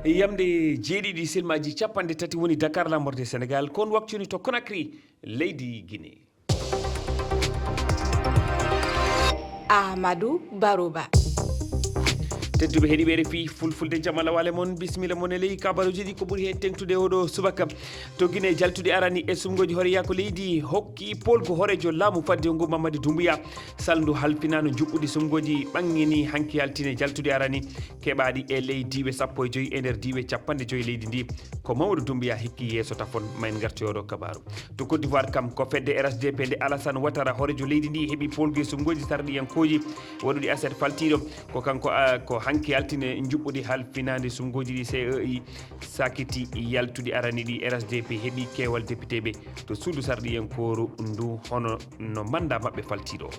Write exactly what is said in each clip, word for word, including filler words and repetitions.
Yamde jeeɗiɗi silmaji capanɗe tati woni Dakar, laamorde Senegal, kon waktuni to Conakry, leydi Guinée. Amadou Barouba. Tedduɓe heɗiɓe R F I Fulfulde, jamala wale mon, bisimilla mon e ley kabaruji ɗi ko ɓuri he tengtude oɗo subaka. To Guinée, jaltuɗi arani e sumgoji horeya ko leydi hokki polgu horejo laamu fadde ngu Mamadi Doumbouya. Salndu halfinano juɓɓudi sumgoji ɓanngini hanki altine jaltuɗi arani keɓaɗi e ley diiwe sappo e joyi e nder diiwe capanɗe joyi leydi ndi. Ko Mamadou Doumbouya hikki yeeso tafon, ma en ngartu e oɗo kabaru. To Côte d'Ivoire kam, ko fedde R H D P nde Alassane Ouattara, horejo leydi ndi, heɓi polgu e sumgoji sarɗiyankoji waɗuɗi aset faltiɗo. Ko kanko, a, ko hanki altine juɓɓudi halfinande sumgoji ɗi C E I sakiti yaltuɗi arani ɗi R H D P heɓi keewal député ɓe to suudu sarɗiyankooru ndu, hono no manda maɓɓe faltiɗo.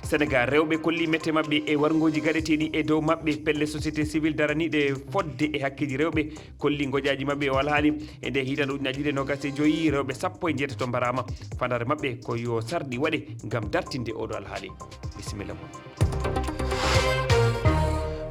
Senegal, rewɓe kolli mette maɓɓe e warngoji gaɗeteɗi e dow maɓɓe. Pelle société civile daraniɗe fodde e hakkeji rewɓe kolli ngoƴaji maɓɓe o alhaali. E nde hitande ujunnaji ɗiɗi e nogas e joyi, rewɓe sappo e jeetato mbarama. Fandare maɓɓe ko yo sarɗi waɗe ngam dartinde oɗo alhaali. Bisimilla mon.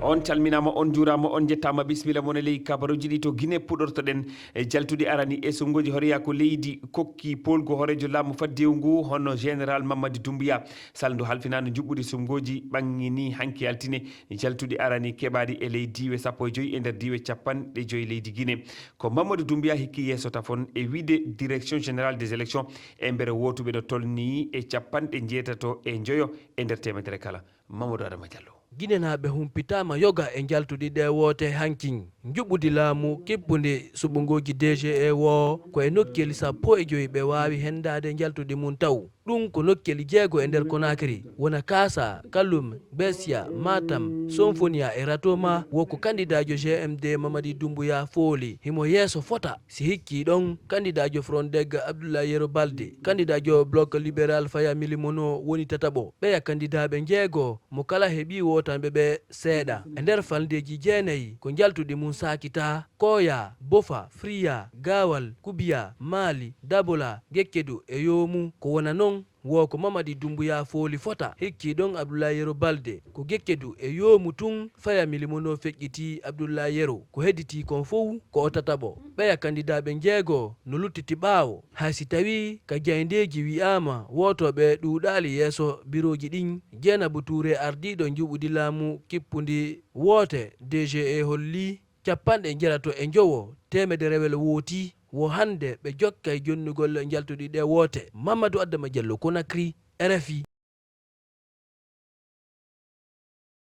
On calminama, on juurama, on jettama. Bisimilla mon e ley kabaruji ɗi. To Guinée puɗortoɗen. E jaltuɗi arani e sumgoji horeya ko leydi kokki polgu horejo laamu faddewu ngu, hono Général Mamadi Doumbouya. Salndu halfinandu juɓɓudi sumgoji ɓanngini hanki altine jaltuɗi arani keɓaɗi e ley diiwe sappo e joyi e nder diiwe capanɗe joyi leydi Guinée. Ko Mamadou Doumbouya hikki yeeso tafon, e wiide Direction Générale des Élections, e mbere wotuɓe no tolni e capanɗe jeetato e joyo e nder temedere kala. Mamadou Adama Diallo. Guinenaɓe humpitama yoga e jaltuɗi ɗe woote hankin. Njuɓɓudi laamu kippundi suɓunguuji D G E woo ko e nokkeeli sappo e joyi ɓe waawi hendaade njaltuɗi mum taw. Ɗum ko nokkeeli jeego e nder Conakry, wona Kasa, Kaloum, Gbessia, Matam, Sonfonia e Ratoma. Woo ko kandidaajo G M D Mamadi Doumbouya fooli himo yeeso fota. Si hikkii ɗon, kandidaajo Frondeg Abdoulaye Yero Balde, kandidaajo Bloc Libéral Faya Milimono woni tataɓo. Ɓeya kandidaaɓe jeego, mo kala heɓii wootanɓe ɓe seeɗa. E nder falndeeji jeenayi ko njaltuɗi mum saakitaa: Koya, Bofa, Friya, Gawal, Kubiya, Maali, Dabola, Gekkedu e Yoomu. Ko wona non, woo ko Mamadi Doumbouya fooli fota. Hikkii ɗon Abdoulaye Yero Balde, ko Gekkedu e Yoomu tun Faya Milimono feƴƴitii Abdoulaye Yero. Ko hedditii kon fow ko o tataɓo. Ɓeya kandidaaɓe jeego no luttiti ɓaawo. Hay si tawii ka jayndeeji wi'aama wootooɓe ɗuuɗaali yeeso birooji ɗin, Jeenabu Tuure, ardiiɗo njuɓɓudi laamu kippundi woote D G E, hollii capanɗe jeetato e jowo teemedere wootii. Woo hannde ɓe jokkay jonnugol njaltuɗi ɗee woote. Mamadou Adama Diallo, Conakry, R F I.